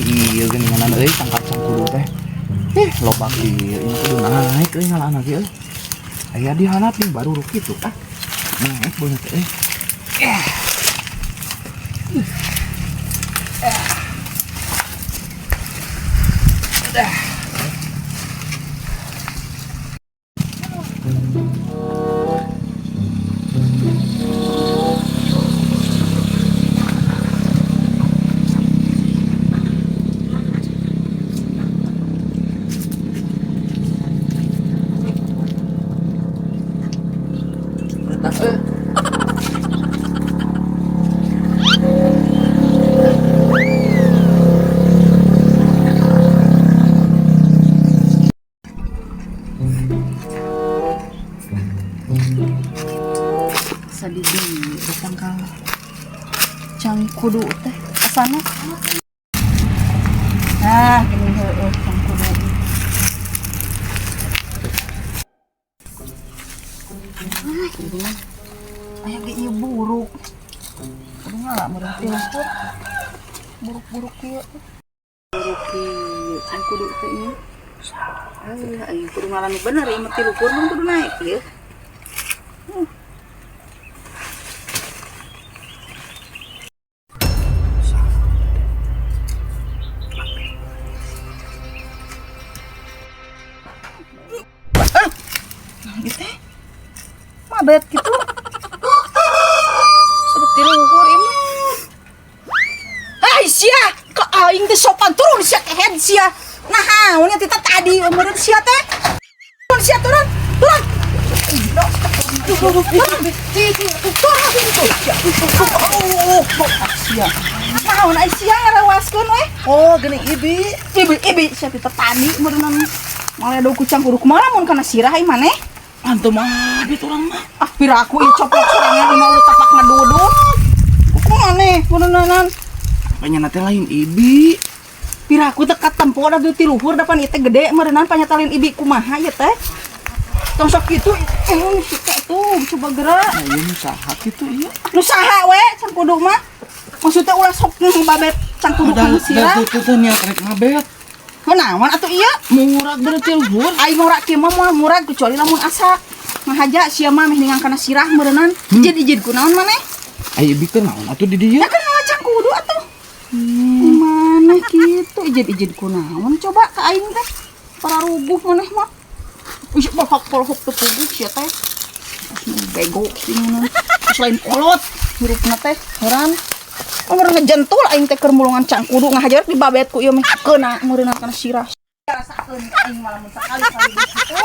Iya geuninganan euy tangkap cangkudu teh. Loba ieu ini kudu naik euy ngalaan lagi euy. Aya di handap nih baru kitu ah. Naik beungeut teh euy. Udah. Sadidi tangkal cangkudu teh kesana. Nah, gini heueuh cangkudu. Ah, ini mah aya ge ieu buruk. Kudu ngala meureun ti luhur. Buruk-buruk kieu. Buruk kieu cangkudu teh ieu. Ah, aing kudu ngala nu bener ieu mah ti luhur mun kudu naik ieu. Gitu mabet gitu seperti luhur ini. Hai sia, ke aing teh sopan turun sia kehead sia. Nah, naon tita tadi meureun sia teh. Turun sia turun, turun. Sia. Naon ai sia ngarawaskeun we? Oh, gini ibi. Ibi ibi sia tita tadi meureun malah do kucang kudu kumaha mun kana sirah ai maneh? Antum mah bit urang mah. Ah, piraku ieu coplok sorangan di mau tapak ngaduduk. Kumaha maneh meureunnan? Panyana teh lain ibi. Piraku teh katempo da ti luhur da pan ieu teh gede meureunnan panyatalin ibi kumaha ieu teh. Tong sok kitu si teh tuh coba gerak. Nah, ieu nu saha kitu ieu? Nu saha we cangkudu mah? Maksudnya ulah sok ngababet cangkudu kana sirah. Da teu niat rek ngabet. Kunaon atuh ieu? Murag bener ti luhur. Aing ngorak kieu mah moal murag kecuali lamun asak. Ngahaja sia mah meh ningang kana sirah meureunnan. Ijid-ijid kunaon maneh? Ai ibi teh naon atuh di dieu? Ya kan ngalah cangkudu atuh. Mana kitu ijid-ijid kunaon coba ka aing teh. Para ruguh maneh mah. Ih, bolhok-bolhok teu puguh sia teh. Bego sih mun. Terus lain kolot hirupna teh heran. Oh, meureun ngejentul aing teh keur mulungan cangkudu ngahajar di babet ku ieu meh keuna meureunna kana sirah. Rasakeun aing malah mun sakali-kali kitu.